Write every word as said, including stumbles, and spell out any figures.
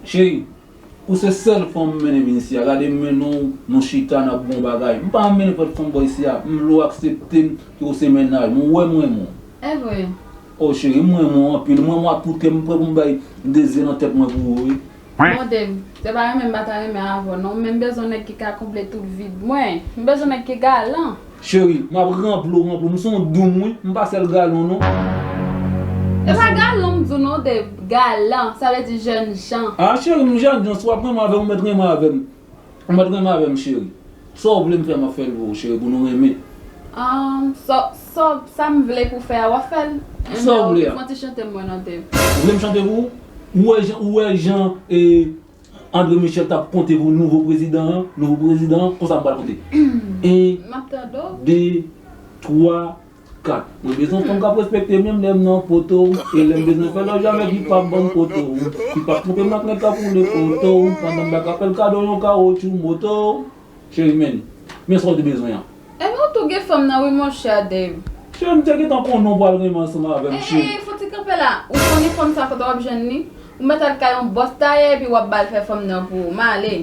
Cheri, ou se sèl fanm m mennen vin isi a. Gade m mennen w, nou chita, n ap bon bagay. M pa mennen nenpòt fanm bò isi a. M vle w aksepte m, ke w se mennaj mwen. Ou wè m renmen w. E vre? O cheri, m renmen w anpil. M renmen w ak tout kè m. M prè pou m bay de zye nan tèt mwen pou ou, wi. Bon, Dave, se pa renmen m pa ta renmen avè w, non. Men m bezwen nèg ki ka konble tout vid mwen. M bezwen nèg ki galan. Cheri, m ap ranpli w, ranpli w. M se yon doum, wi. M pa sèl galan, non. E pa galan m di w, non, Dave. Galan, sa vle di jèn jan. A, cheri, m jèn jan. Si w ap renmen avè m, ou mèt renmen avè m. Ou mèt renmen avè m, cheri. Sa w vle m fè, m ap fè l pou ou, cheri, pou nou renmen. Ahn, sa, sa, sa m vle pou w fè a, w ap fè l? Sa w vle a? Fè yon ti chante m wè non, Dave. Ou vle m chante pou ou? Ou wè jan, ou wè jan, e, André Michel t ap konte pou nouvo prezidan an, nouvo prezidan an, konsa m pral konte. En, de, twa, kat. Mwen bezwen fanm k ap respekte m menm lè m nan poto, e lè m bezwen fè lòt jamè ki p ap ban m poto, ki p ap twonpe m ak nèg k ap woule poto, pandan m pa ka fè l kado yon kawotchou moto. Cheri, men, men sa w te bezwen an. Ebyen, ou tou gen fanm nan wi, monchè Dave. Cheri, m te gentan konnen w pral renmen ansanm avè m, cheri. E, e, fouti kanpe la. Ou konnen fanm sa kote w ap jwenn li? Ou mèt al kay yon bòs tayè epi w ap ba l fè fanm nan pou ou. M ale.